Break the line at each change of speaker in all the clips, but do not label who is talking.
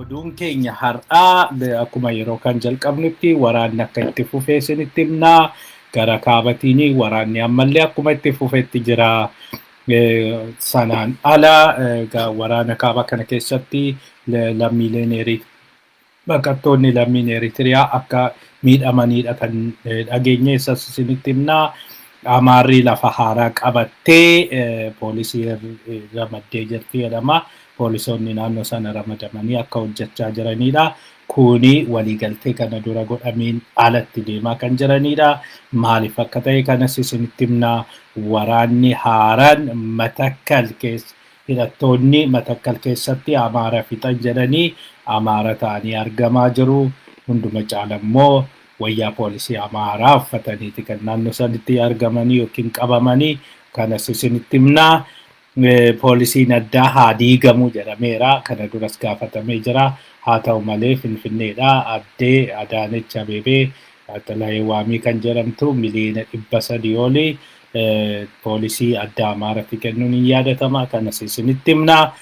Oduun keenya har'aa akkuma yeroo kan jalqabnutti waraanni akka itti fufee isinitti himnaa. Gara kaabatiin waraanni ammallee akkuma itti fufetti jira. Sanaan ala waraana kaaba kana keessatti lammiileen baqattoonni lammiin Eritiriyaa akka miidhamanidha kan dhageenye isas isinitti himnaa. Amaarri lafa haaraa qabattee poolisii ramaddee jirti jedhama. Poolisoonni naannoo sana ramadamanii akka hojjechaa jiranidha. Kuni waliigaltee kana dura godhameen alatti deemaa kan jiranidha. Maaliif akka ta'e kanas isinitti himnaa. Waraanni haaraan Matakkal keessa hidhattoonni Matakkal keessatti Amaara fixan jedhanii Amaara ta'anii argamaa jiru. Hunduma caala immoo wayyaa poolisii Amaaraa uffataniiti kan naannoo sanitti argamanii yookiin qabamanii kanas isinitti himnaa. Poolisiin addaa haa diigamu jedhameera. Kana duras gaafatamee jira. Haa ta'u malee Finfinneedha. Addee Adaanech Abeebee Xalaayee Waamii kan jedhamtu 300,000,000 olii poolisii addaa Amaaratti kennuun hin yaadatama. Kanas isinitti himnaa.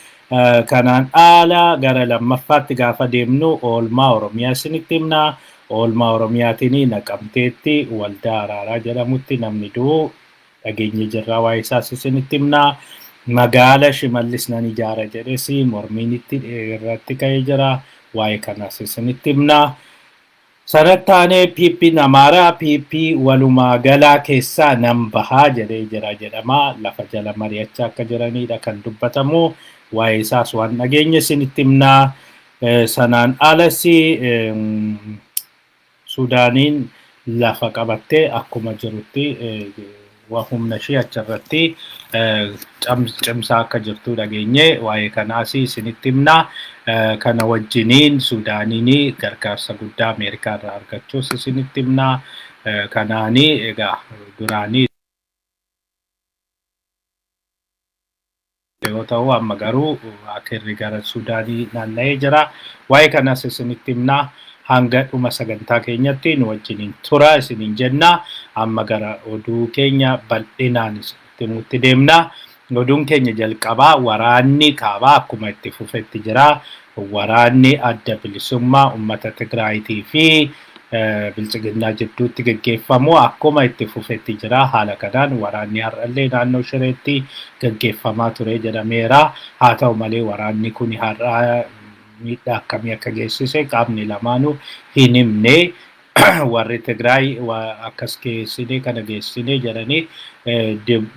Kanaan ala gara lammaffaatti gaafa deemnu oolmaa Oromiyaa isinitti himnaa. Oolmaa Oromiyaatiin Naqamteetti waldaa araaraa jedhamutti namni du'u dhageenye jirraa waa'ee isaas isinitti himnaa. Magaala Shimallis nan ijaara jedhes mormiin itti irratti ka'ee jira. Waa'ee kanaas isinitti himnaa. Sanatti aanee PP'n Amaaraa PP walumaa galaa keessaa nan bahaa jedhee jira jedhama. Lafa jala mari'achaa akka jiranidha kan dubbatamu. Waa'ee isaas waan dhageenye isinitti himnaa. Sanaan alas Sudaaniin lafa qabattee akkuma jirutti humna ishee achirratti cimsaa akka jirtu dhageenye waa'ee kanaas isinitti himna. Kana wajjiniin Sudaaniin gargaarsa guddaa Ameerikaa irraa argachuus isinitti himna. Kanaani egaa duraanii yoo ta'u amma garuu akirri gara Sudaanii naanna'ee jira. Waa'ee kanas isinitti himna. Hanga dhuma sagantaa keenyatti nu wajjiniin tura isiniin jenna. Amma gara oduu keenya bal'inaan isinitti himuutti deemna. Oduun keenya jalqabaa waraanni kaabaa akkuma itti fufetti jira. Waraanni adda bilisummaa uummata Tigraayitii fi biltsiginnaa jidduutti geggeeffamu akkuma itti fufetti jira. Haala kanaan waraanni har'allee naannoo Shireetti geggeeffamaa ture jedhameera. Haa ta'u malee waraanni kun har'a miidhaa akkamii akka geessise qaamni lamaanuu hin himne. Warri Tigraay akkas geessine kana geessine jedhanii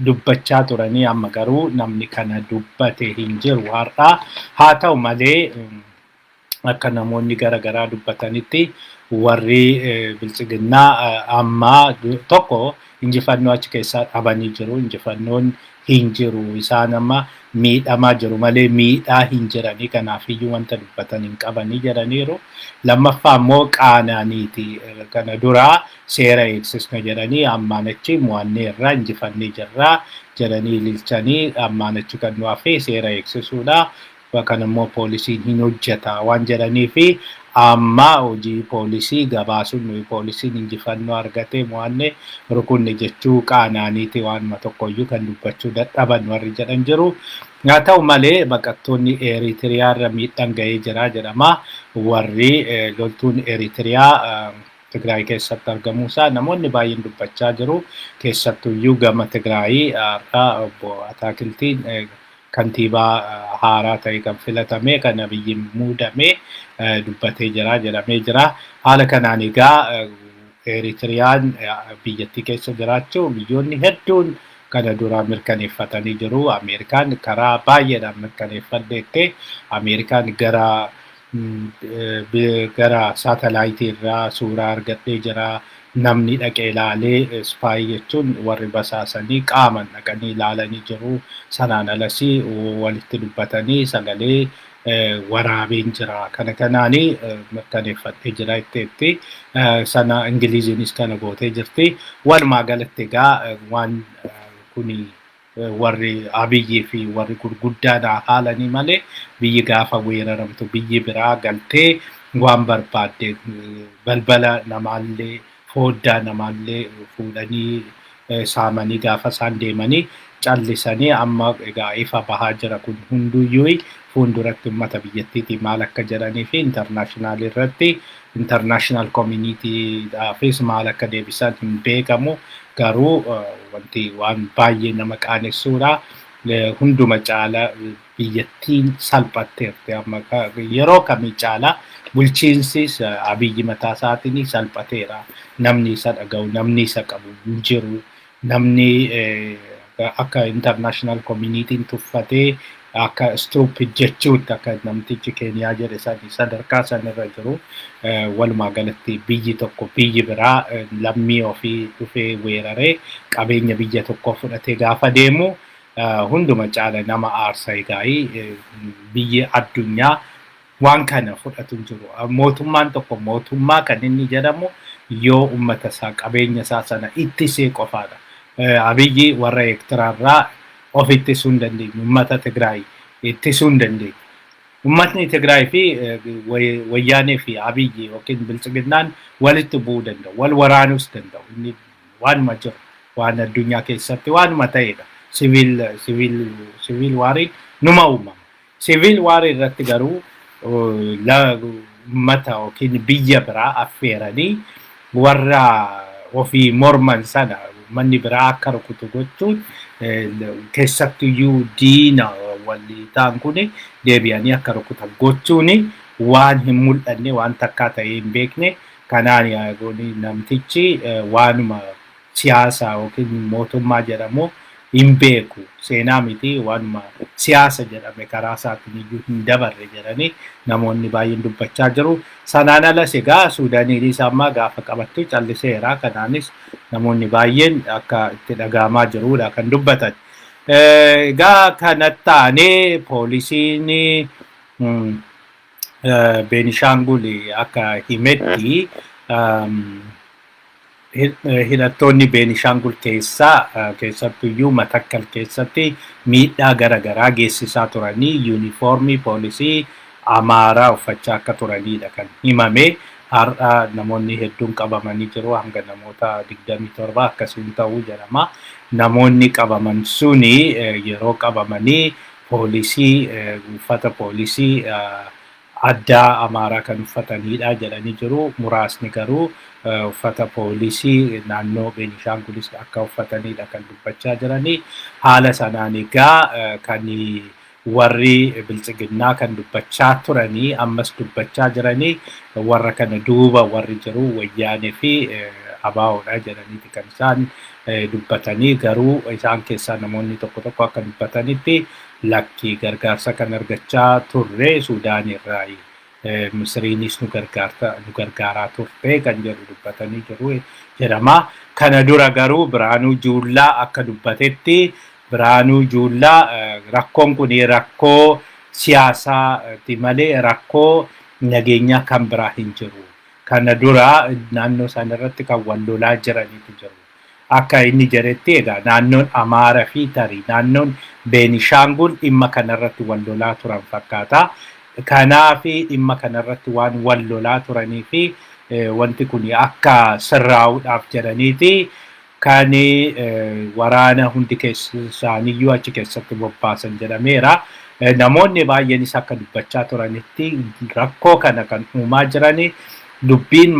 dubbachaa turanii amma garuu namni kana dubbate hin jiru har'a. Haa ta'u malee akka namoonni gara garaa dubbatanitti warri biltsiginnaa amma tokko injifannoo achi keessaa dhabanii jiru. Injifannoon hin jiru. Isaan amma miidhamaa jiru malee miidhaa hin jiranii. Kanaafiyyuu wanta dubbatan hin qabanii jedhaniiru. Lammaffaa immoo qaananiiti. Kana duraa seera eegsisna jedhanii ammaan achi mo'anneerra injifannee jirra jedhanii ililchanii ammaan achi kan nu hafe seera eegsisuudha. Kan immoo poolisiin hin hojjeta waan jedhanii fi amma hojii poolisii gabaasuun nuyi poolisiin injifannoo argatee mo'anne rukunne jechuu qaanaaniiti waanuma tokkoyyuu kan dubbachuu dadhaban warri jedhan jiru. Haa ta'u malee baqattoonni Eritiriyaa irra miidhaan ga'ee jira jedhama. Warri loltuun Eritiriyaa Tigraay keessatti argamuusaa namoonni baay'een dubbachaa jiru. Keessattuyyuu gama Tigraayii har'a obbo Ataakiltiin kantiibaa haaraa ta'e kan filatame kan Abiyyiin muudame dubbatee jira jedhamee jira. Haala kanaan egaa Eritiriyaan biyyattii keessa jiraachuu biyyoonni hedduun kana dura mirkaneeffatanii jiru. Ameerikaan karaa baay'eedhaan mirkaneeffadheette. Ameerikaan gara saatalaayitii irraa suuraa argadhee jira. Namni dhaqee ilaalee spy jechuun warri basaasanii qaaman dhaqanii ilaalanii jiru. Sanaan alas walitti dubbatanii sagalee waraabeen jira. Kana kanaanii mirkaneeffadhee jira jetteetti. Sana Ingiliziinis kana gootee jirti. Walumaa galatti egaa waan kuni warri Abiyyii fi warri gurguddaan haalanii malee biyyi gaafa weeraramtu biyyi biraa galtee waan barbaadde balbala namaallee fooddaa namaallee fuudhanii saamanii gaafa isaan deemanii callisanii amma egaa ifa bahaa jira kun hunduyyuu. Fuulduratti uummata biyyattiitii maal akka jedhanii fi international irratti international communitydhaafis maal akka deebisan hin beekamu. Garuu wanti waan baay'ee nama qaanessuudha. Hunduma caala biyyattiin salphatteerti amma yeroo kamii caala. Bulchiinsis Abiyyi mataa isaatiin salphateera. Namni isa dhaga'u, namni isa qabu hin jiru. Namni akka international communityn tuffatee akka stupid jechuutti, akka namtichi Keeniyaa jedhe sani sadarkaa sanirra jiru. Walumaa galatti biyyi tokko, biyyi biraa lammii ofii dhufee weeraree qabeenya biyya tokkoo fudhatee gaafa deemu hunduma caala nama aarsa. Egaa biyyi addunyaa waan kana fudhatu hin jiru. Mootummaan tokko mootummaa kan inni jedhamu yoo uummata isaa, qabeenya isaa sana ittisee qofaadha. Abiyyi warra Eertiraarraa of ittisuu hin dandeenye. Uummata Tigraay ittisuu hin dandeenye. Uummatni Tigraay fi Wayyaanee fi Abiyyi yookiin Biltsiginnaan walitti bu'uu danda'u. Wal waraanuus danda'u. Inni waanuma jiru, waan addunyaa keessatti waanuma ta'edha. Civil wariin numa uumama. Civil warii irratti garuu uummata yookiin biyya biraa affeeranii warra ofii morman sana uummanni biraa akka rukutu gochuun, keessattuyyuu diina walii ta'an kun deebi'anii akka rukutan gochuun waan hin mul'anne, waan takkaa ta'ee hin beekne. Kanaan namtichi waanuma siyaasa yookiin mootummaa jedhamu hin beeku, seenaa miti, waanuma siyaasa jedhame karaa isaatiin iyyuu hin dabarre jedhanii namoonni baay'een dubbachaa jiru. Sanaan alas egaa Suudaaniinis amma gaafa qabattu calliseera. Kanaanis namoonni baay'een akka itti dhaga'amaa jirudha kan dubbatan. Egaa kanatti aanee poolisiin Beenishaangul akka himetti, hidhattoonni Beenishaangul keessaa, keessattuyyuu Matakkal keessatti miidhaa garaagaraa geessisaa turanii yuunifoormii poolisii Amaaraa uffachaa akka turanidha kan himame. Har'a namoonni hedduun qabamanii jiru, hanga namoota 27 akkasiin ta'uu jedhama. Namoonni qabaman suni yeroo qabamanii poolisii uffata poolisii addaa Amaaraa kan uffatanidha jedhanii jiru. Muraasni garuu uffata poolisii naannoo Beenishaangulis akka uffatanidha kan dubbachaa jiranii. Haala sanaan egaa kan warri Biltsiginnaa kan dubbachaa turanii ammas dubbachaa jiranii, warra kana duuba warri jiru Wayyaanee fi ABOdha jedhaniiti kan isaan dubbatanii. Garuu isaan keessaa namoonni tokko tokko akka dubbatanitti, lakki, gargaarsa kan argachaa turre Suudaan irraa, Misiriinis nu gargaaraa turte kan jedhu dubbatanii jiru jedhama. Kana dura garuu Biraanuu Juullaa akka dubbatetti, Biraanuu Juullaa rakkoon kun rakkoo siyaasaati malee rakkoo nageenyaa kan biraa hin jiru. Kana dura naannoo isaan irratti kan wal lolaa jiranitu jiru. Akka inni jedhetti egaa naannoon Amaaraa fi tarii naannoon Beenishaangul dhimma kanarratti wal lolaa turan fakkaata. Kanaafi dhimma kanarratti waan wal lolaa turanii fi wanti kun akka sirraa'uudhaaf jedhaniiti kan waraana hundi isaaniiyyuu achi keessatti bobbaasan jedhameera. Namoonni baay'eenis akka dubbachaa turanitti, rakkoo kana kan uumaa jirani dubbiin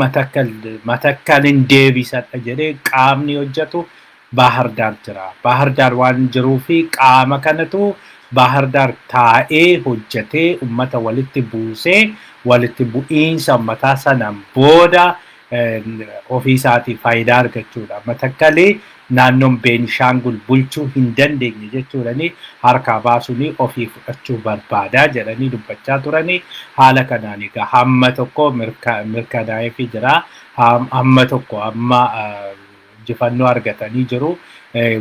Matakkalin deebisadha jedhee qaamni hojjetu Baahar Daar jira. Baahar Daar waan jiruu fi qaama kanatu Baahar Daar taa'ee hojjetee uummata walitti buusee, walitti bu'iinsa uummataa sanaan booda ofii isaatii faayidaa argachuudha. Matakkalee naannoon Beenishaangul bulchuu hin dandeenye jechuudhani harkaa baasuun ofii fudhachuu barbaadaa jedhanii dubbachaa turanii. Haala kanaan egaa hamma tokko mirkanaa'eefii jira. Hamma tokko amma injifannoo argatanii jiru.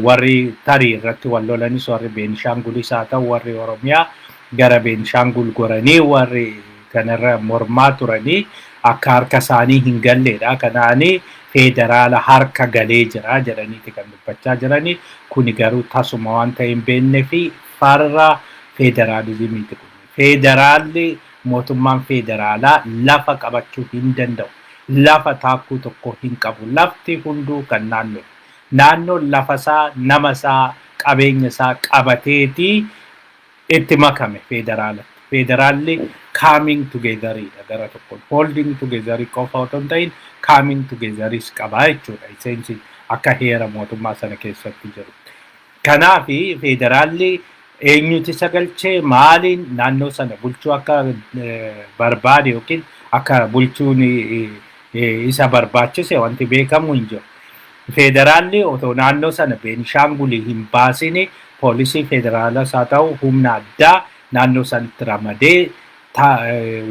Warri tarii irratti wal lolanis, warri Beenishaangulis haa ta'u warri Oromiyaa, gara Beenishaangul goranii warri kanarra mormaa turanii akka harka isaanii hin galleedha. Kanaani federaala harka galee jira jedhaniiti kan dubbachaa jiranii. Kuni garuu tasuma waan ta'e hin beeknee fi farra federaalizimiiti kun. Federaalli, mootummaan federaalaa lafa qabachuu hin danda'u. Lafa taakkuu tokko hin qabu. Lafti hunduu kan naannoo. Naannoon lafa isaa, nama isaa, qabeenya isaa qabateeti itti makame federaalatti. Federaalli coming togetheridha gara tokkoon. Holding togetherii qofa otoo hin ta'in coming togetheris qaba jechuudha. Iseensi akka heera mootummaa sana keessatti jiru. Kanaafi federaalli eenyuti isa galchee, maaliin naannoo sana bulchuu akka barbaade yookiin akka bulchuun isa barbaachise wanti beekamu hin jiru. Federaalli otoo naannoo sana Beenishaangulii hin baasini poolisii federaalas haa ta'u humna addaa naannoo sanatti ramadee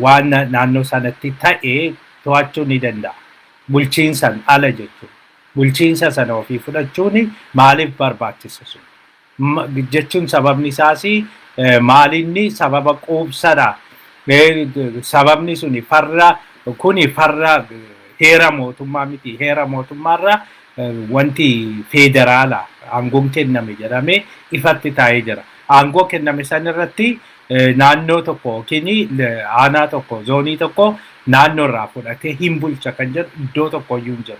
waan naannoo sanatti ta'e to'achuu ni danda'a. Bulchiinsan ala jechuudha. Bulchiinsa sana ofii fudhachuun maaliif barbaachisa sun? Jechuun sababni isaas maalinni sababa quubsadha. Sababni suni farra, kuni farra heera mootummaa miti. Heera mootummaarra wanti federaala aangoon kenname jedhamee ifatti taa'ee jira. Aangoo kenname san irratti naannoo tokko yookiin aanaa tokko, zoonii tokko naannoo irraa fudhatee hin bulcha kan jedhu iddoo tokko iyyuu hin jiru.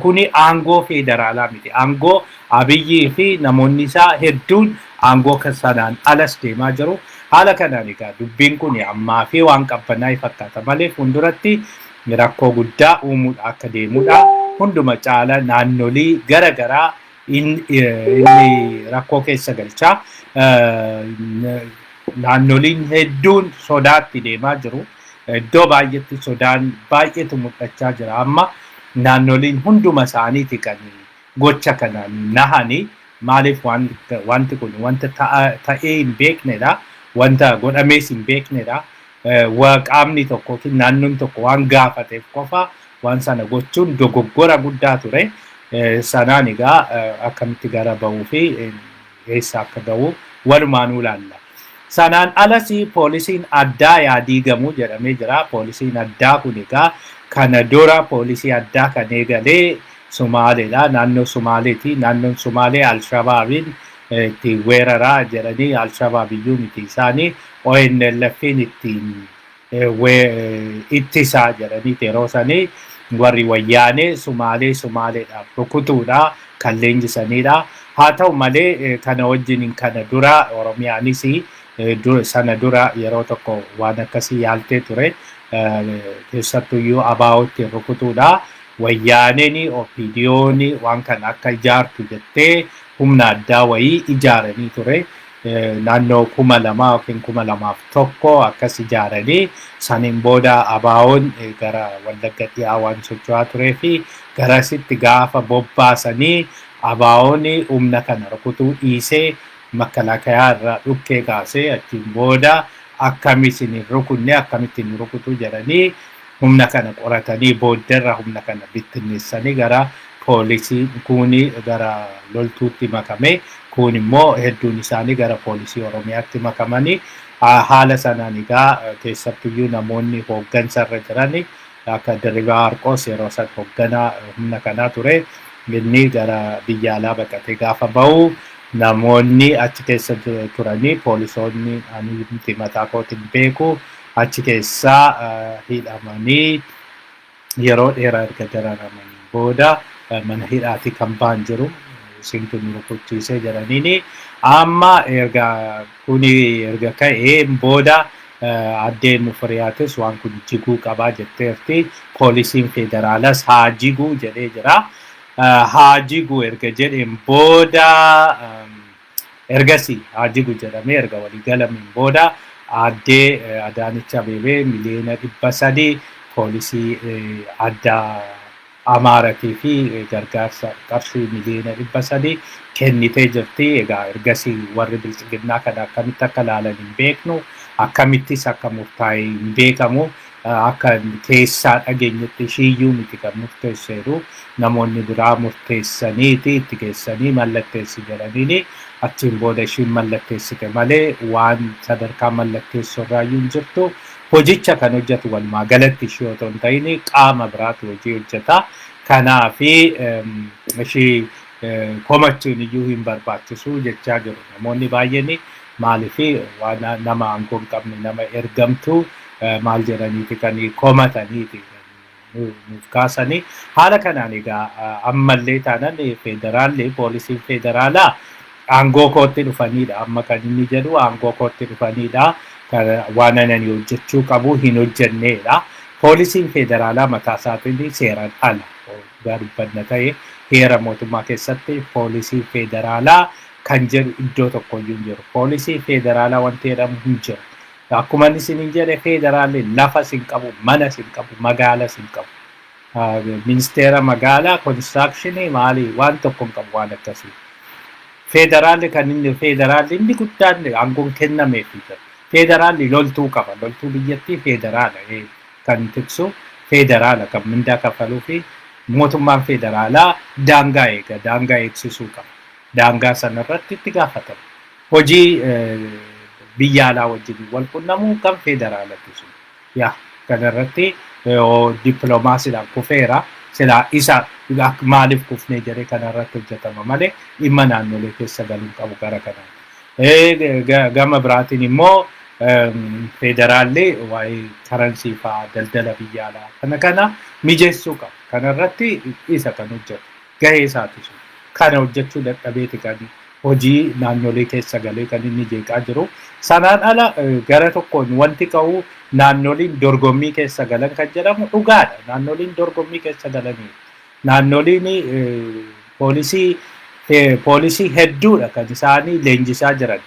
Kuni aangoo federaalaa miti. Aangoo Abiyyii fi namoonni isaa hedduun aangoo sanaan alas deemaa jiru. Haala kanaan egaa dubbiin kun ammaa fi waan qabbanaa'e fakkaata malee fuulduratti rakkoo guddaa uumuudha akka deemudha. Hunduma caala naannolii gara garaa inni rakkoo keessa galchaa. Naannoliin hedduun sodaatti deemaa jiru. Iddoo baay'eetti sodaan baay'eetu mul'achaa jira. Amma naannoliin hunduma isaaniiti kan gocha kanaan nahanii. Maaliif? Wanti kun wanta ta'ee hin beeknedha. Wanta godhamees hin beeknedha. Qaamni tokko yookiin naannoon tokko waan gaafateef qofa waan sana gochuun dogoggora guddaa ture. Sanaan egaa akkamitti gara bahuu fi eessa akka gahu walumaanuu ilaalla. Sanaan alas poolisiin addaa yaa diigamu jedhamee jira. Poolisiin addaa kun egaa kana dura poolisii addaa kan eegalee Sumaaleedha. Naannoo Sumaaleeti. Naannoon Sumaalee Alshabaabiin ittiin weeraraa jedhanii, Alshabaab iyyuu miti, isaanii ONLFin ittiin ittisaa jedhanii yeroo sanii warri Wayyaanee Sumaalee Sumaaleedhaaf rukutuudha kan leenjisanidha. Haa ta'u malee kana wajjin kana dura Oromiyaanis sana dura yeroo tokko waan akkasii yaaltee ture. Keessattuyyuu ABO'tti rukutuudha. Wayyaaneen OPDO'n waan kana akka ijaartu jettee humna addaa wayii ijaaranii ture. Naannoo 2000 yookiin 2001 akkas ijaaranii, saniin booda ABO'n gara Wallagga Dhiyaa waan socho'aa turee fi garasitti gaafa bobbaasanii ABO'n humna kana rukutuu dhiisee makalakayaa irraa dhukkee kaasee, achiin booda akkami isin hin rukunne, akkamitti hin rukutu jedhanii humna kana qoratanii booddarra humna kana bittinneessanii gara poolisii kuuni gara loltuutti makame, kun immoo hedduun isaanii gara poolisii Oromiyaatti makamanii. Haala sanaan egaa keessattuyyuu namoonni hooggansa irra jiran akka Dirribaa Harqoos yeroo san hoogganaa humna kanaa ture, inni gara biyya alaa baqatee gaafa bahu namoonni achi keessa turanii, poolisoonni ani miti mataa kootiin beeku, achi keessaa hidhamanii yeroo dheeraa erga dararamanii booda mana hidhaatii kan ba'an jiru, isintu nu rukuchiisee jedhaniini. Amma erga kuni erga ka'ee booda addee Mufuriyaatis waan kun jiguu qabaa jetteerti. Poolisiin federaalas haa jiguu jedhee jira. Haa jigu erga jedheen booda, ergasii haa jigu jedhamee erga walii galameen booda, aaddee Adaanech Abeebee 300,000,000 poolisii addaa Amaaratii fi gargaarsa qarshii 300,000,000 kennitee jirti. Egaa ergasii warri Bilxiginnaa kana akkamitti akka ilaalan hin beeknu, akkamittis akka murtaa'e hin beekamu. Akka keessaa dhageenyetti ishiiyyuu miti kan murteesseeru, namoonni biraa murteessaniiti itti geessanii mallatteessi jedhaniini, achiin booda ishiin mallatteessite malee waan sadarkaa mallatteessuu irraayyuu hin jirtu. Hojicha kan hojjetu walumaa galatti ishii otoo hin ta'in qaama biraatu hojii hojjeta. Kanaafi ishii komachuun iyyuu hin barbaachisu jechaa jiru namoonni baay'een. Maaliif waan nama aangoo hin qabne, nama ergamtu maal jedhaniiti kan komataniiti nuuf kaasanii. Haala kanaan egaa ammallee taanan federaalli, poolisiin federaalaa aangoo kootti dhufanidha. Amma kan inni jedhu aangoo kootti dhufanidha. Waan ani hojjechuu qabu hin hojjenneedha. Poolisiin federaalaa mataa isaatiin seeraan ala dubbanna ta'e, heera mootummaa keessatti poolisii federaalaa kan jedhu iddoo tokkoyyuu hin jiru. Poolisii federaalaa wanti jedhamu hin jiru. Akkuma inni isiniin jedhe, federaalli lafas hin qabu, manas hin qabu, magaalas hin qabu. Ministeera magaalaa, constructionii, maalii, waan tokko hin qabu waan akkasii. Federaalli kan inni federaalli inni guddaan aangoon kennameefii jira. Federaalli loltuu qaba. Loltuu biyyattii federaala kan tiksu, federaala kan mindaa kaffaluu fi mootummaan federaalaa daangaa eega. Daangaa eegsisuu qaba. Daangaa sanarratti itti gaafatama. Hojii biyya alaa wajjin wal qunnamuu kan federaalatti sun. Yaa, kanarratti dippiloomaasiidhaan kufeera. Silaa isa maaliif kufnee jedhee kanarratti hojjetama malee dhimma naannolee keessa galuu qabu gara kanaan. Gama biraatiin immoo federaalli waa'ee currency fa'aa, daldala biyya alaa kana kana mijeessuu qaba. Kanarratti isa kan hojjetu gahee isaati sun. Kana hojjechuu dadhabeeti kan hojii naannolee keessa galee kan inni jeeqaa jiru. Sanaan ala gara tokkoon wanti ka'u, naannoliin dorgommii keessa galan kan jedhamu dhugaadha. Naannoliin dorgommii keessa galanii. Naannoliin poolisii hedduudha kan isaanii leenjisaa jiran.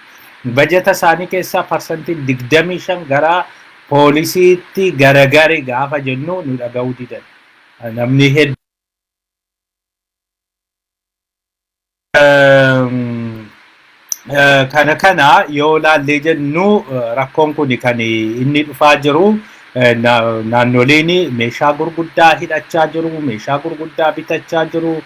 Bajeta isaanii keessaa 25% gara poolisiitti garagari gaafa jennu nu dhaga'uu didan. Namni hedduu. Kana yoo laallee jennu, rakkoon kun kan inni dhufaa jiru naannoleen meeshaa gurguddaa hidhachaa jiru, meeshaa gurguddaa bitachaa jiru,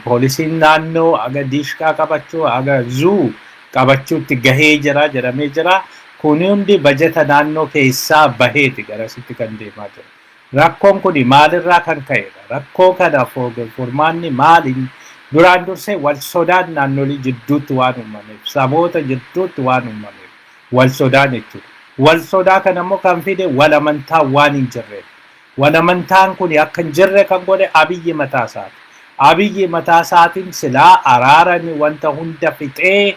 poolisiin naannoo aga diishqaa qabachuu, aga zuu qabachuutti gahee jira jedhamee jira. Kun hundi bajeta naannoo keessaa baheeti garasitti kan deemaa jiru. Rakkoon kun maalirraa kan ka'edha? Rakkoo kana furmaanni maali? Duraan dursee wal sodaan naannolee jidduutti waan uumameef, saboota jidduutti waan uumameef wal sodaan jechuudha. Wal sodaa kana immoo kan fide wal amantaa waan hin jirreef. Wal amantaan kun akka hin jirre kan godhe Abiyyi mataa isaati. Abiyyi mataa isaatiin silaa araarani wanta hunda fixee,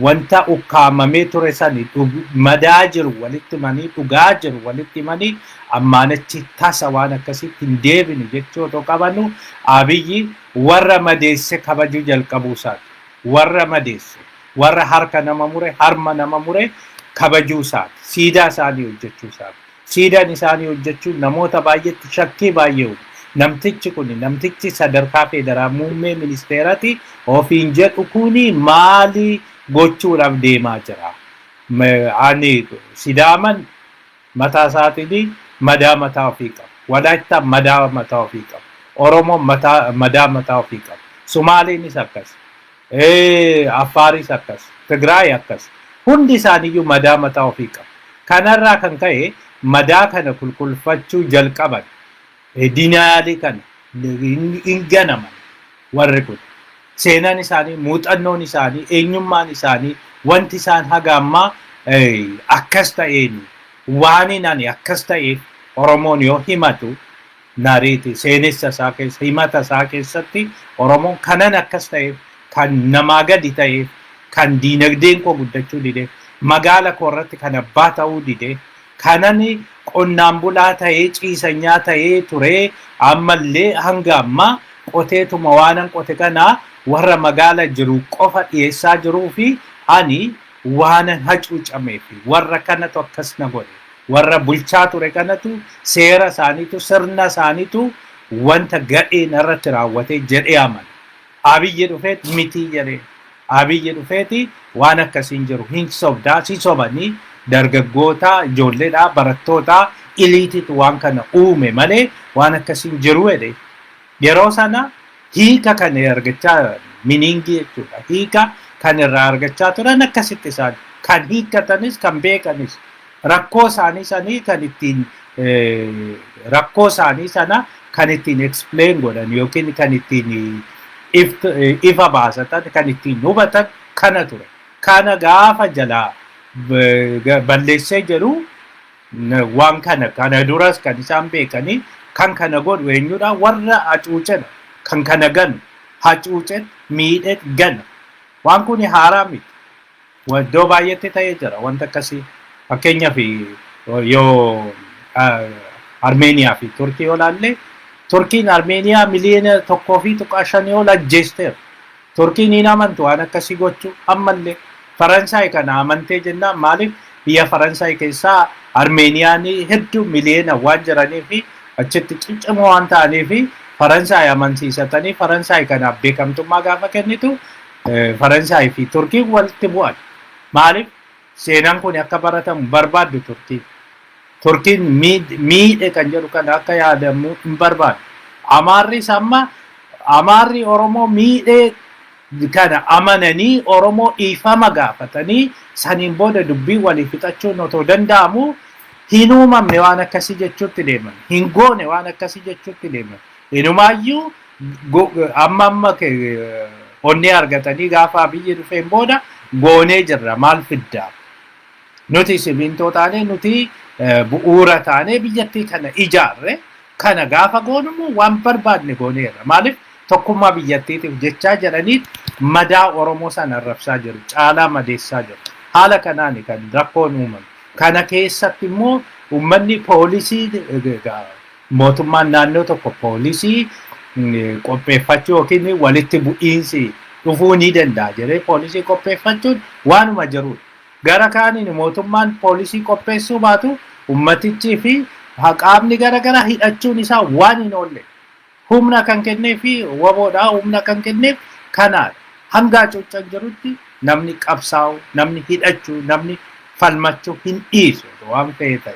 wanta ukkaamamee ture sani, madaa jiru walitti himanii, dhugaa jiru walitti himanii, ammaan achi tasa waan akkasitti hin deebinu jechuu otoo qabanu, Abiyyi warra madeesse kabajuu jalqabuu isaati. Warra madeesse, warra harka nama mure, harma nama mure kabajuu isaati. Siidaa isaanii hojjechuu isaati. Siidaan isaanii hojjechuun namoota baay'eetti shakkii baay'ee uume. Namtichi kun, namtichi sadarkaa federaa muummee ministeerati ofiin jedhu kuni maali gochuudhaaf deemaa jira? Ani Sidaaman mataa isaatiin madaa mataa ofii qaba. Walaayittaan madaa mataa ofii qaba. Oromoon madaa mataa ofii qaba. Sumaaliinis akkas. Affaaris akkas. Tigraay akkas. Hundi isaaniiyyuu madaa mataa ofii qabu. Kanarraa kan ka'e madaa kana qulqulfachuu jalqaban. Dinaalii kana hin ganaman warri kun. Seenaan isaanii, muuxannoon isaanii, eenyummaan isaanii, wanti isaan haga ammaa akkas ta'een, waan ani akkas ta'eef Oromoon yoo himatu nariiti seenessa isaa keessa, himata isaa keessatti Oromoon kanan akkas ta'eef, kan namaa gadi ta'eef, kan diinagdeen koo guddachuu dide, magaala koo irratti kan abbaa ta'uu dide, kanan qonnaan bulaa ta'ee, ciisanyaa ta'ee ture, ammallee hanga ammaa qoteetuma waanan qote kanaa warra magaala jiru qofa dhiyeessaa jiruu fi ani waanan hacuucamee fi warra kanatu akkas na godhe, warra bulchaa ture kanatu, seera isaaniitu, sirna isaaniitu wanta gadhee narratti raawwate jedhee amana. Abiyyi dhufeet mitii jedhee. Abiyyi dhufeeti waan akkasiin jiru, hin sobdaa, si sobanii, dargaggoota, ijoolleedha, barattoota iliititu waan kana uume malee waan akkasiin jiru jedhe. Yeroo sana hiika kan argachaa, meaningii jechuudha. Hiika kan irraa argachaa turan akkasitti isaan kan hiikkatanis, kan beekanis, rakkoo isaanii sanii kan ittiin rakkoo isaanii sana kan ittiin explain godhan yookiin kan ittiin ifa baasatan, kan ittiin hubatan kana ture. Kana gaafa jalaa balleessee jedhu, waan kana kana duras kan isaan beekanii kan kana godhu eenyudha? Warra hacuucedha. Kan kana ganu hacuucet, miidhet gana. Waan kun haaraa miti. Iddoo baay'eetti ta'ee jira wanta akkasii. Fakkeenyaaf yoo Armeeniyaa fi Turkii yoo ilaalle, Turkiin Armeeniyaa 1.5 miliyoona ol ajjeesteera. Turkiin hin amantu waan akkasii gochuu ammallee. Faransaay kana amantee jennaan, maaliif, biyya Faransaay keessaa Armeeniyaan hedduu miliyoona waan jiranii fi achitti ciccimoo waan ta'anii fi Faransaay amansiisatanii Faransaay kanaaf beekamtummaa gaafa kennitu Faransaay fi Turkiin walitti bu'an. Maaliif, seenaan kun akka baratamu barbaaddu Turkiin. Turkiin miidhe kan jedhu kana akka yaadamu hin barbaadu. Amaarris amma Amaarri Oromoo miidhee kana amananii Oromoo dhiifama gaafatanii saniin booda dubbii walii fixachuun otoo danda'amu, hin uumamne waan akkasii jechuutti deeman. Hin goone waan akkasii jechuutti deeman. Inumaayyuu amma onnee argatanii gaafa biyyi dhufeen booda goonee jirra, maal fiddaa? Nuti simintoo taanee, nuti bu'uura taanee biyyattii kana ijaarre, kana gaafa goonumu waan barbaadne gooneerra. Maaliif, tokkummaa biyyattiitiif jechaa jedhanii madaa Oromoo sana arrabsaa jiru. Caalaa madeessaa jiru. Haala kanaan kan rakkoon uumame. Kana keessatti immoo uummanni poolisii, mootummaan naannoo tokko poolisii qopheeffachuu yookiin walitti bu'iinsi dhufuu ni danda'a jedhee poolisii qopheeffachuun waanuma jirudha. Gara kaaniin mootummaan poolisii qopheessuu baatu ummatichii fi qaamni gara garaa hidhachuun isaa waan hin oolle. Humna kan kennee fi WBOdhaa humna kan kenneef kanaadha. Hanga hacuuccan jirutti namni qabsaa'u, namni hidhachuu, namni falmachuu hin dhiisu waan fe'e ta'e.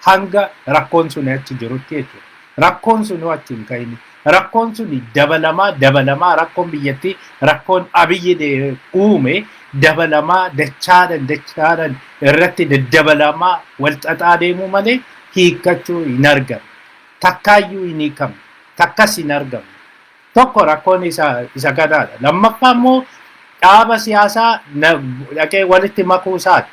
Hanga rakkoon sun achi jirutti jechuudha. Rakkoon sun achi hin ka'in. Rakkoon sun dabalamaa dabalamaa, rakkoon biyyattii, rakkoon Abiyyi uume dabalamaa dachaadhan dachaadhan irratti daddabalamaa wal xaxaa deemuu malee hiikkachuu hin argamne. Takkaayyuu hin hiikamne. Takkas hin argamne. Tokko rakkoon isa kanaadha. Lammaffaa immoo dhaaba siyaasaa dhaqee walitti makuu isaati.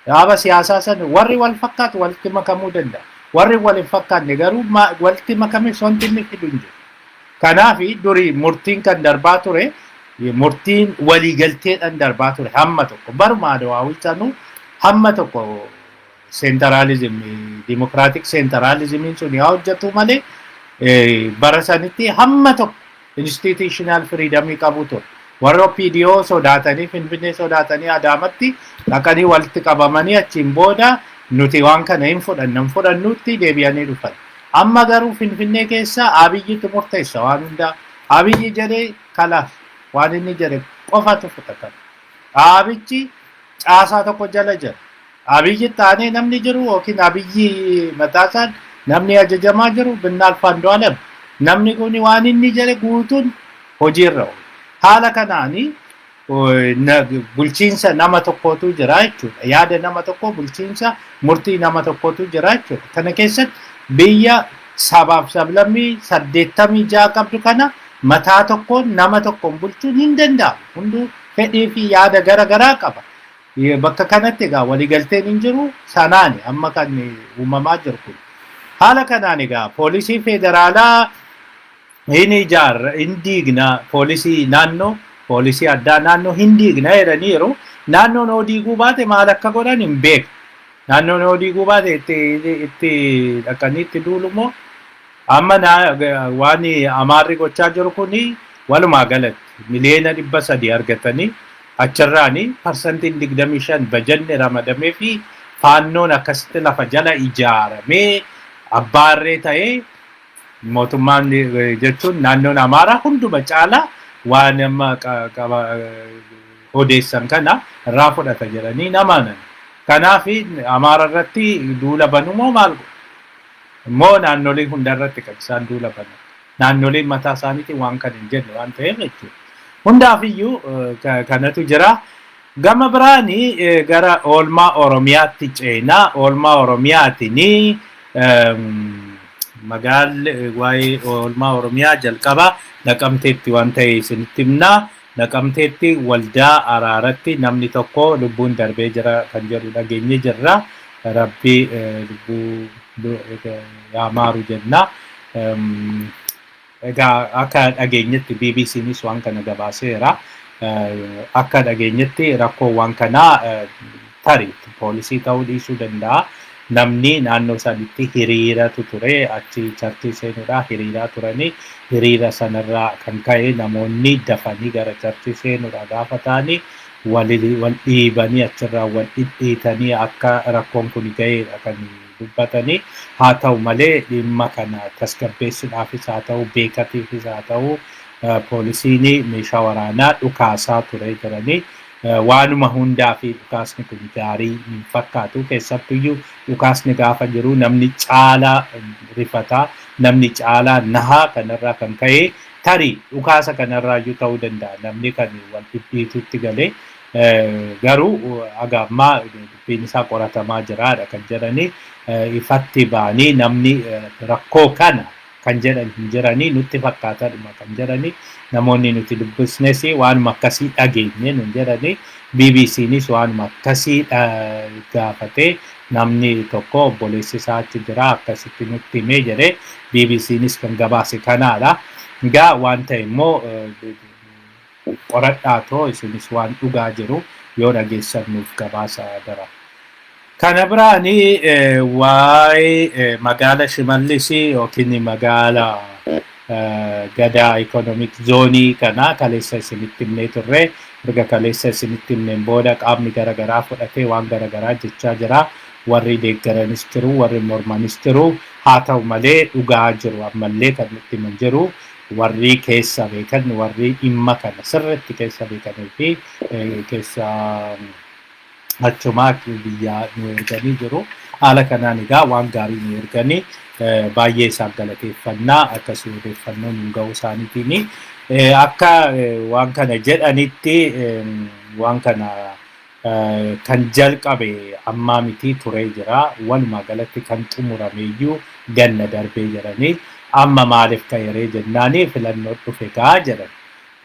Dhaaba siyaasaa sana warri wal fakkaatu walitti makamuu danda'a. Warri wal hin fakkaanne garuu walitti makame wanti inni fidu hin jiru. Kanaaf durii murtiin kan darbaa ture murtiin waliigalteedhaan darbaa ture hamma tokko. Baruma Adawaawii sanuu hamma tokko centralism, democratic centralismiin sun yaa hojjetu malee, bara sanitti hamma tokko institutional freedomii qabu ture. Warra OPDO sodaatanii, Finfinnee sodaatanii, Adaamatti dhaqanii walitti qabamanii achiin booda nuti waan kana hin fudhanna, hin fudhannutti deebi'anii dhufan. Amma garuu Finfinnee keessa Abiyyitu murteessa waan hundaa. Abiyyi jedhee kalaas, waan inni jedhe qofatu fudhatama. Dhaabichi caasaa tokko jala jira. Abiyyi taanee namni jiru yookiin Abiyyi mataasaan namni ajajamaa jiru Binnaalf Andu'aalem. Namni kun waan inni jedhe guutuun hojiirra oolu. Haala kanaanii bulchiinsa nama tokkootu jira jechuudha. Yaada nama tokkoo, bulchiinsa murtii nama tokkootu jira jechuudha. Kana keessatti biyya sabaaf sablammii 86 qabdu kana mataa tokkoon, nama tokkoon bulchuun hin danda'amu. Hunduu fedhii fi yaada gara garaa qaba. Bakka kanatti egaa waliigalteen hin jiru, sanaani amma kan uumamaa jiru kun. Haala kanaan egaa poolisii federaalaa hin ijaarra, hin diigna, poolisii naannoo, poolisii addaa naannoo hin diigna jedhaniiru. Naannoon hoo diiguu baate maal akka godhan hin beeku. Naannoon hoo diiguu baate itti dhaqanii itti duulu moo, amma waan Amaarri gochaa jiru kuni walumaa galatti 300 miliyoona argatanii achirraanii 25% bajanni ramadamee fi Faannoon akkasitti lafa jala ijaaramee abbaarree ta'ee mootummaan jechuun naannoon Amaaraa hunduma caalaa waan amma odeessan kana irraa fudhata jedhanii namanan. Kanaaf Amaara irratti duula banu moo maal godhu? Immoo naannolee hunda irratti kan isaan duula banan. Naannoleen mataa isaaniitiin waan kan hin jenne waan ta'eef jechuudha. Hundaafiyyuu kanatu jira. Gama biraani gara oolmaa Oromiyaatti ceenaa. Oolmaa Oromiyaatiin magaalli waa'ee oolmaa Oromiyaa jalqaba Naqamteetti waan ta'e isinitti himnaa. Naqamteetti waldaa araaratti namni tokko lubbuun darbee jira kan jedhu dhageenye jirra. Rabbi lubbuu yaa maaru jenna. Egaa akka dhageenyetti BBCnis waan kana gabaaseera. Akka dhageenyetti rakkoon waan kanaa tarii Poolisii ta'uu dhiisuu danda'a. Namni naannoo sanitti hiriiratu ture, achi church seenuudhaa hiriiraa turanii, hiriira sanarraa kan ka'e namoonni dafanii gara church seenuudhaa gaafa ta'anii wal dhiibanii, achirraa wal dhidhiitanii akka rakkoon kun ga'eedha kan dubbatanii. Haa ta'u malee, dhimma kana tasgabbeessuudhaafis haa ta'u, beekatiifis haa ta'u, poolisiin meeshaa waraanaa dhukaasaa ture jiranii. Waanuma hundaa fi dhukaasni kun gaarii hin fakkaatu. Keessattuyyuu dhukaasni gaafa jiru namni caalaa rifataa, namni caalaa nahaa. Kanarraa kan ka'e tarii dhukaasa kanarraayyuu ta'uu danda'a namni kan wal dhidhiitutti galee. Garuu haga ammaa dubbiin isaa qoratamaa jiraadha kan jedhanii. Ifatti ba'anii namni rakkoo kana kan jedhan hin jiranii, nutti fakkaatadhuma kan jedhanii. Namoonni nuti dubbisnes waanuma akkasii dhageenye nun jedhanii. BBCnis waanuma akkasii gaafatee, namni tokko obboleessi isaa achi jira, akkasitti nutti himee jedhee, BBCnis kan gabaase kanaadha. Egaa waan ta'e immoo qoradhaatoo isinis waan dhugaa jiru yoo dhageessan nuuf gabaasa dara. Kana biraani waa'ee magaala Shimallis yookiin magaala Gadaa Economic Zone kana kaleessa isinitti himnee turre. Erga kaleessa isinitti himneen booda qaamni garaagaraa fudhatee waan garaagaraa jechaa jira. Warri deeggaranis jiru, warri mormanis jiru. Haa ta'u malee, dhugaa jiru ammallee kan nutti himan jiru. Warri keessa beekan, warri dhimma kana sirriitti keessa beekanii fi keessa achumaa biyyaa nu erganii jiru. Haala kanaan egaa waan gaarii nu erganii, baay'ee isaan galateeffannaa akkasii odeeffannoo nu ga'uu isaaniitiin. Akka waan kana jedhanitti, waan kana kan jalqabe ammaa miti, turee jira. Walumaa galatti kan xumurameeyyuu ganna darbee jedhanii. Amma maaliif ka'eree jennaani, filannoo dhufe gaa jedhan.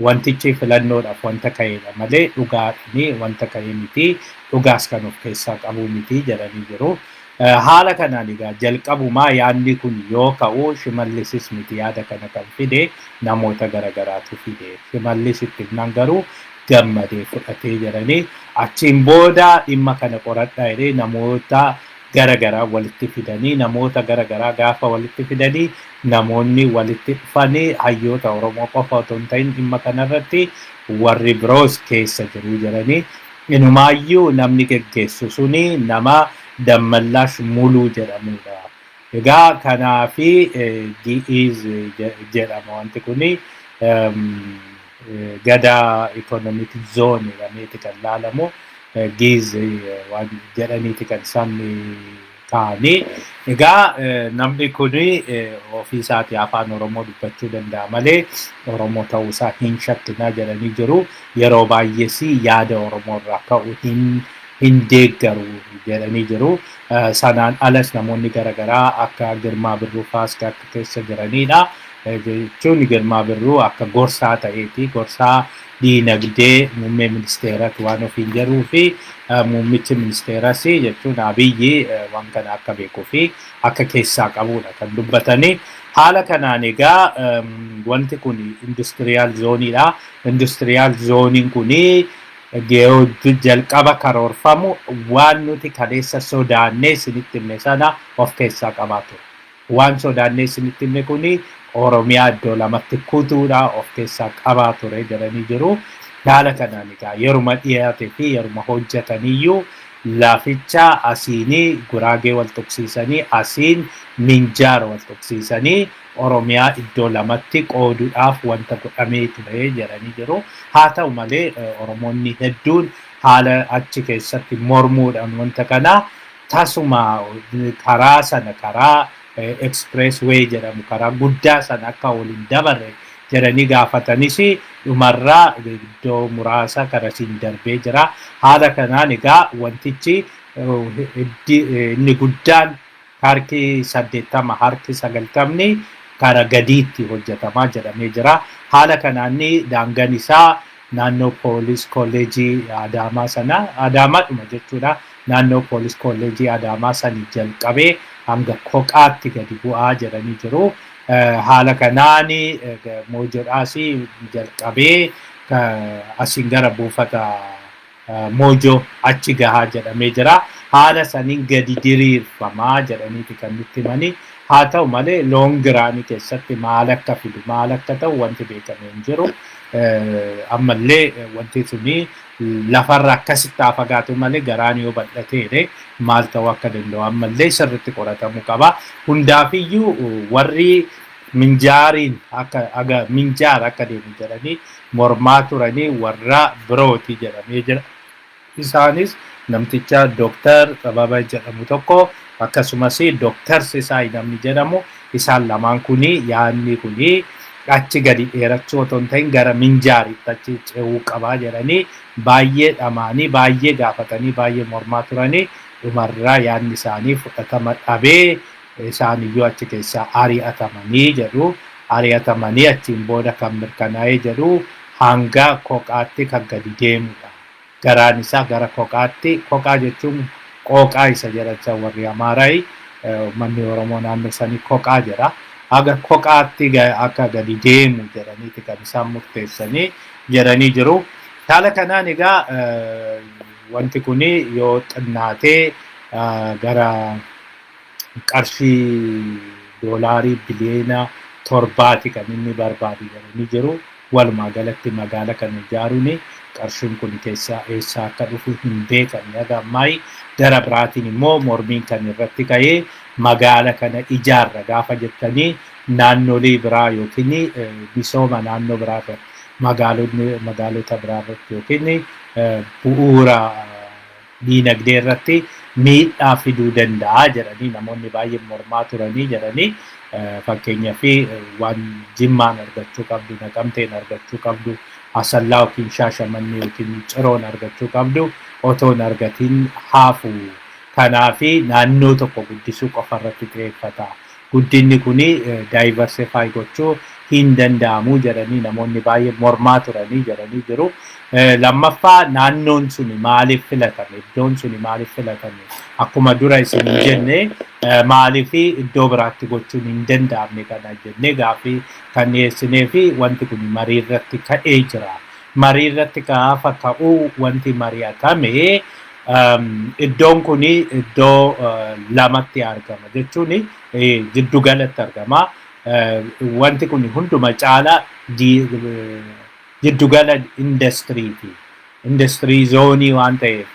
Wantichi filannoodhaaf wanta ka'edha malee dhugaadhani wanta ka'e miti, dhugaas kan of keessaa qabu miti jedhanii jiru. Haala kanaan egaa jalqabumaa yaadni kun yoo ka'u Shimallisis miti yaada kana kan fide, namoota garagaraatu fide. Shimallis itti himnaan garuu gammadee fudhatee jedhanii. Achiin booda dhimma kana qoradhaa jedhee namoota garagaraa walitti fidanii, namoota garagaraa gaafa walitti fidanii, namoonni walitti dhufanii hayyoota Oromoo qofa otoo hin ta'in dhimma kanarratti warri biroos keessa jiru jedhanii. Inumaayyuu namni geggeessu suni nama Dammallaash Muluu jedhamudha. Egaa kanaafi Gi'iz jedhama wanti kuni, Gadaa Economic Zone jedhameeti kan laalamu. Giiz waan jedhaniiti kan isaan kaa'anii. Egaa namni kun ofii isaatii afaan Oromoo dubbachuu danda'a malee Oromoo ta'uusaa hin shakkinaa jedhanii jiru. Yeroo baay'ees yaada Oromoo irraa ka'u hin deeggaru jedhanii jiru. Sanaan alas namoonni garaagaraa akka Girmaa Birruu faas akka keessa jiranidha. Jechuun Girmaa Birruu akka gorsaa ta'eeti. Gorsaa diinagdee muummee ministeerati waan ofiin jedhuu fi muummichi ministeeras jechuun Abiyyi waan kana akka beekuu fi akka keessaa qabudha kan dubbatanii. Haala kanaan egaa wanti kun industrial zoneiidha. Industrial zoneiin kuni jalqaba karoorfamu waan nuti kaleessa sodaannee isinitti himne sana of keessaa qabaa ture. Waan sodaannee isinitti himne kuni Oromiyaa iddoo lamatti kutuudha of keessaa qabaa ture jedhanii jiru. Haala kanaan egaa yeruma dhiyaate fi yeruma hojjetaniyyuu laficha asiinii Guraagee wal tuqsiisanii, asiin Minjaar wal tuqsiisanii, Oromiyaa iddoo lamatti qooduudhaaf wanta godhamee ture jedhanii jiru. Haa ta'u malee, Oromoonni hedduun haala achi keessatti mormuudhaan wanta kana tasuma karaa sana, karaa express way jedhamu, karaa guddaa sana akka waliin dabarre jedhanii gaafatanis, dhumarraa iddoo muraasa karasiin darbee jira. Haala kanaan egaa wantichi inni guddaan harki 80, harki 90ni kara gadiitti hojjetamaa jedhamee jira. Haala kanaan daangaan isaa naannoo poolis kolleejii Adaamaa sana, Adaamaadhuma jechuudha. Naannoo poolis kolleejii Adaamaa sanii jalqabee hanga Koqaatti gadi bu'aa jedhanii jiru. Haala kanaan Moojoodhaas jalqabee asiin gara buufata Moojoo achi gahaa jedhamee jira. Haala saniin gadi diriirfamaa jedhaniiti kan nutti himanii. Haa ta'u malee, long run keessatti maal akka fidu, maal akka ta'u wanti beekame hin jiru. Ammallee wanti suni lafarra akkasitti haa fagaatu malee, garaan yoo bal'ateere maal ta'uu akka danda'u ammallee sirriitti qoratamuu qaba. Hundaafiyyuu warri Minjaariin akka aga Minjaar akka deemu jedhanii mormaa turanii warra birooti jedhamee jira. Isaanis namticha Dooktar Xababa jedhamu tokko, akkasumas Dooktar Sisaay namni jedhamu, isaan lamaan kuni yaadni kuni achi gadi dheerachuu otoo hin ta'in gara Minjaaritti achi ce'uu qabaa jedhanii baay'ee dhamaanii, baay'ee gaafatanii, baay'ee mormaa turanii, dhumarraa yaadni isaanii fudhatama dhabee isaan iyyuu achi keessaa ari'atamanii jedhu. Ari'atamanii achiin booda kan mirkanaa'ee jedhu hanga koqaatti kan gadi deemudha. Garaan isaa gara koqaatti, koqaa jechuun qooqaa isa jedhan warri Amaaraayi, uummanni Oromoo naannoo sanii koqaa jedha. Haga koqaatti akka gadi deemu jedhaniiti kan isaan murteessanii jedhanii jiru. Haala kanaan egaa wanti kun yoo xinnaatee gara qarshii doolaarii biliyoona 7ti kan inni barbaadu jedhanii jiru. Walumaa galatti magaala kana ijaaruun qarshiin kun keessaa eessaa akka dhufu hin beekamne haga ammaa. Gara biraatiin immoo mormiin kan irratti ka'ee, magaala kana ijaarra gaafa jettanii naannolee biraa yookiin misooma naannoo biraa irratti, magaalonni magaalota biraa irratti yookiin bu'uura diinagdee irratti miidhaa fiduu danda'a jedhanii namoonni baay'een mormaa turanii jedhanii. Fakkeenyaaf, waan Jimmaan argachuu qabdu, Naqamteen argachuu qabdu, Asallaa yookiin Shaashamannee yookiin Ciroon argachuu qabdu otoo hin argatiin haafu. Kanaafi naannoo tokko guddisuu qofa irratti xiyyeeffata. Guddinni kuni diversify gochuu hin danda'amu jedhanii namoonni baay'een mormaa turanii jedhanii jiru. Lammaffaa, naannoon suni maaliif filatame? Iddoon suni maaliif filatame? Akkuma dura isin jenne, maaliif iddoo biraatti gochuun hin danda'amne kana jennee gaaffii kan dhiyeessinee fi wanti kun marii irratti ka'ee jira. Marii irratti gaafa ka'uu wanti mari'atame, iddoon kun iddoo lamatti argama jechuun jiddugalatti argama. Wanti kun hunduma caala jiddugala indastiriiti. Industry zone waan ta'eef,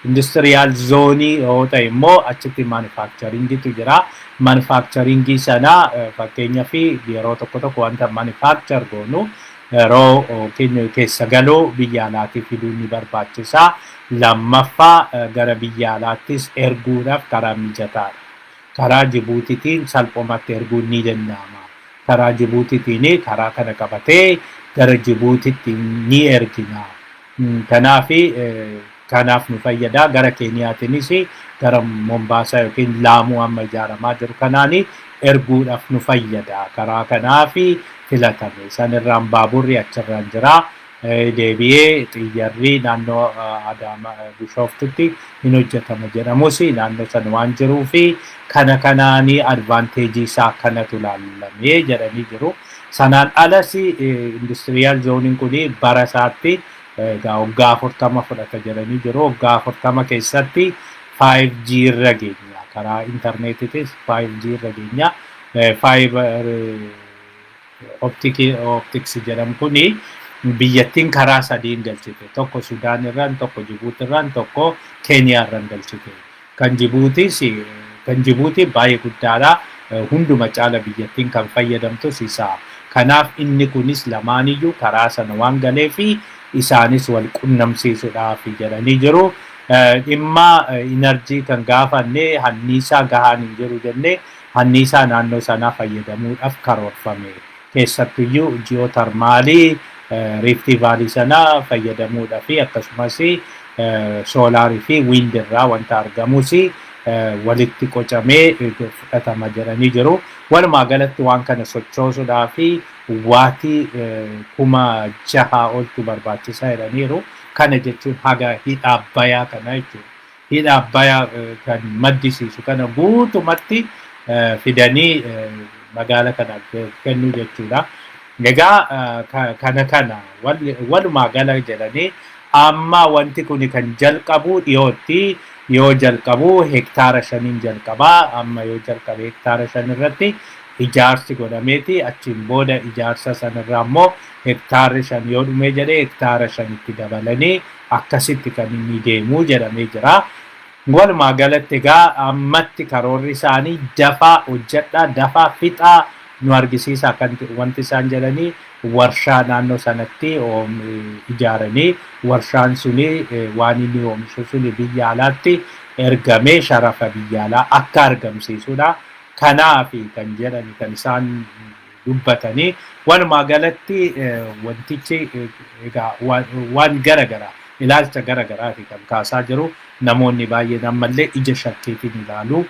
industrial zone yoo ta'e immoo achitti manufacturingitu jira. Manufacturingii sana fakkeenyaaf yeroo tokko tokko wanta manufacture goonu yeroo keessa galuu biyya alaatii fiduun ni barbaachisa. Lammaffaa, gara biyya alaattis erguudhaaf karaa mijataadha. Karaa Jibuutiitiin salphumatti erguun ni danda'ama. Karaa Jibuutiitiin karaa kana qabatee gara Jibuutitti ni ergina. Kanaaf kanaaf nu fayyada. Gara Keeniyaatiinis gara Mombaasaa yookiin Laamuu amma ijaaramaa jiru kanaani erguudhaaf nu fayyada. Karaa kanaaf filatame. Sanirraan baaburri achirraan jira. Deebi'ee xiyyarri naannoo Adaama Bishooftutti hin hojjetama jedhamus naannoo sana waan jiruu fi kana kanaanii advantage isaa kanatu ilaallamee jedhanii jiru. Sanaan alas industrial zoneiin kun bara isaatti egaa waggaa 40 fudhata jedhanii jiru. Waggaa 40 keessatti 5G irra geenya. Karaa intarneetiitis 5G irra geenya. Fiber optics jedhamu kuni biyyattiin karaa sadiin galchite. Tokko Sudaan irraan, tokko Jibuuti irraan, tokko Keeniyaa irraan galchite. Kan Jibuutis kan Jibuutii baay'ee guddaadha. Hunduma caala biyyattiin kan fayyadamtus isa. Kanaaf inni kunis lamaaniyyuu karaa sana waan galeefi isaanis wal qunnamsiisuudhaaf jedhanii jiru. Dhimma energy kan gaafanne, hanniisaa gahaan hin jiru jennee, hanniisaa naannoo sanaa fayyadamuudhaaf karoorfame. Keessattuyyuu geothermalii Rift Valley sana fayyadamuudhaaf, akkasumas solarii fi windirraa wanta argamus walitti qocamee fudhatama jedhanii jiru. Walumaa galatti waan kana sochoosuudhaa fi waatii 6,000 oltu barbaachisaa jedhaniiru. Kana jechuun haga hidha Abbayyaa kana jechuudha. Hidha Abbayyaa kan maddisiisu kana guutumatti fidanii magaala kanaaf kennuu jechuudha. Egaa kana walumaa gala jedhanii amma wanti kun kan jalqabu dhiyootti. Yoo jalqabu hektaara 5n jalqabaa. Amma yoo jalqabe hektaara 5 irratti ijaarsi godhameeti, achiin booda ijaarsa sanarraa immoo hektaarri 5 yoo dhumee jedhee hektaara 5tti dabalanii akkasitti kan inni deemuu jedhamee jira. Walumaa galatti egaa ammatti karoorri isaanii dafaa hojjedhaa, dafaa fixaa nu argisiisaa kan wanti isaan jedhanii warshaa naannoo sanatti ijaaranii, warshaan suni waan inni oomishu suni biyya alaatti ergamee sharafa biyya alaa akka argamsiisudha. Kanaafi kan jedhani kan isaan dubbatanii. Walumaa galatti wantichi egaa waan gara garaa, ilaalcha gara garaati kan kaasaa jiru. Namoonni baay'een ammallee ija shakkiitiin ilaalu.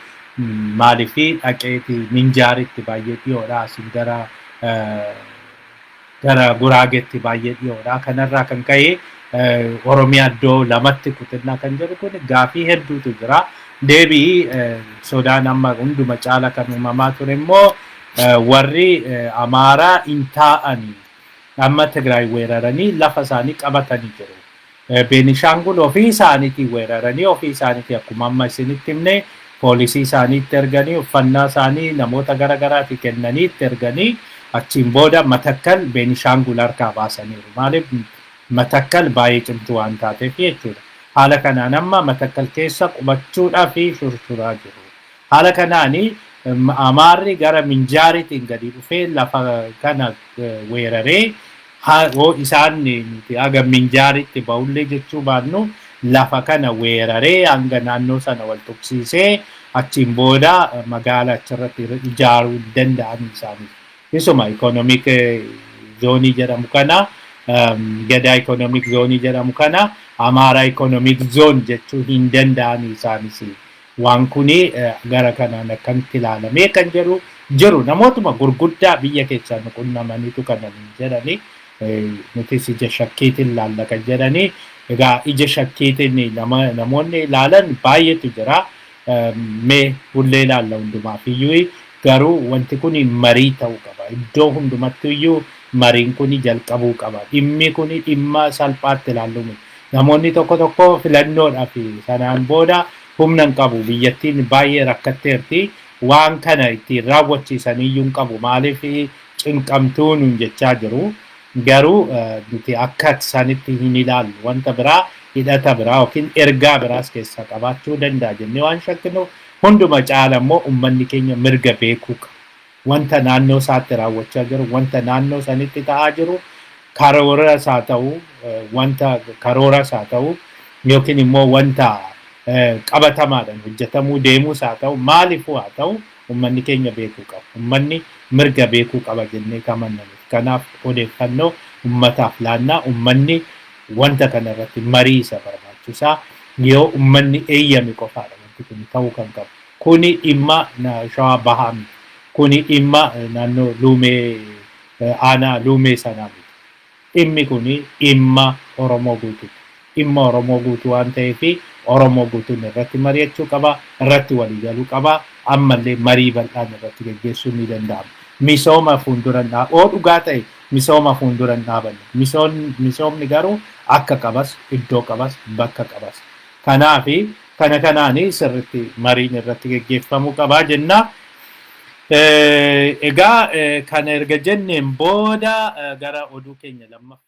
Maaliifi dhaqeeti Minjaaritti baay'ee dhiyoodha, asin gara Guraagetti baay'ee dhiyoodha. Kanarraa kan ka'e Oromiyaa iddoo lamatti kutinnaa kan jedhu kun gaafii hedduutu jira. Deebii sodaan amma hunduma caala kan uumamaa ture immoo warri Amaaraa hin taa'anii amma Tigraay weeraranii lafa isaanii qabatanii jiru. Beenishaangul ofii isaaniitiin weeraranii, ofii isaaniitii akkuma amma isinitti himne poolisii isaaniitti erganii, uffannaa isaanii namoota gara garaati kennanii itti erganii, achiin booda Matakkal Beenishaangul harkaa baasaniiru. Maaliif? Matakkal baay'ee cimtuu waan taateef jechuudha. Haala kanaan amma Matakkal keessa qubachuudhaa fi shurshuraa jiru. Haala kanaani Amaarri gara Minjaariitiin gadi dhufee lafa kana weeraree, isaan nuti haga Minjaaritti ba'ullee jechuu baannu, lafa kana weeraree hanga naannoo sana wal tuqsiisee achiin booda magaala achirratti ijaaruu hin danda'an isaaniif. Isuma economic zone jedhamu kana, Gadaa economic zone jedhamu kana Amaaraa economic zone jechuu hin danda'an isaanis. Waan kuni gara kanaan akkamitti ilaalamee kan jedhu jiru, namootuma gurguddaa biyya keessaa nu qunnamaniitu kana jedhani. Nutis ija shakkiitiin ilaalla kan jedhani. Egaa ija shakkiitiin namoonni ilaalan baay'eetu jira. Mee hullee ilaalla hundumaaf iyyuu, garuu wanti kun marii ta'uu qaba. Iddoo hundumatti iyyuu mariin kun jalqabuu qaba. Dhimmi kun dhimma salphaatti ilaallu miti. Namoonni tokko tokko filannoodhaaf sanaan booda humna hin qabu. Biyyattiin baay'ee rakkatteerti. Waan kana ittiin raawwachiisan iyyuu hin qabu. Maaliif cinqamtuu nun jechaa jiru. Garuu nuti akka sanitti hin ilaallu. Wanta biraa, hidhata biraa yookiin ergaa biraas keessaa qabaachuu danda'a jennee waan shakkinuuf, hunduma caala immoo uummanni keenya mirga beekuu qaba. Wanta naannoo isaatti raawwachaa jiru, wanta naannoo sanitti ta'aa jiru, karooras haa ta'u, wanta karooras haa ta'u, yookiin immoo wanta qabatamaadhaan hojjetamuu deemuus haa ta'u, maaliifuu haa ta'u, uummanni keenya beekuu qaba. Uummanni mirga beekuu qaba jennee amanna. Kanaaf odeeffannoo uummataaf laannaa. Uummanni wanta kana irratti marii isa barbaachisaa, yoo uummanni eeyyame qofaadha wanti kun ta'uu kan qabu. Kuni dhimma Shawaa Bahaa miti. Kuni dhimma naannoo Luumee, aanaa Luumee sanaa miti. Dhimmi kuni dhimma Oromoo guutuuti. Dhimma Oromoo guutuu waan ta'eef Oromoo guutuun irratti mari'achuu qaba, irratti waliigaluu qaba, ammallee marii bal'aan irratti geggeessuun ni danda'ama. Misooma fuuldura oo dhugaa ta'e misooma fuuldura hin dhaabanne. Misoomni garuu akka qabas, iddoo qabas, bakka qabas. Kanaafi kana kanaani sirriitti mariin irratti geggeeffamuu qabaa jenna. Egaa kana erga jenneen booda gara oduu keenya lammaffaa.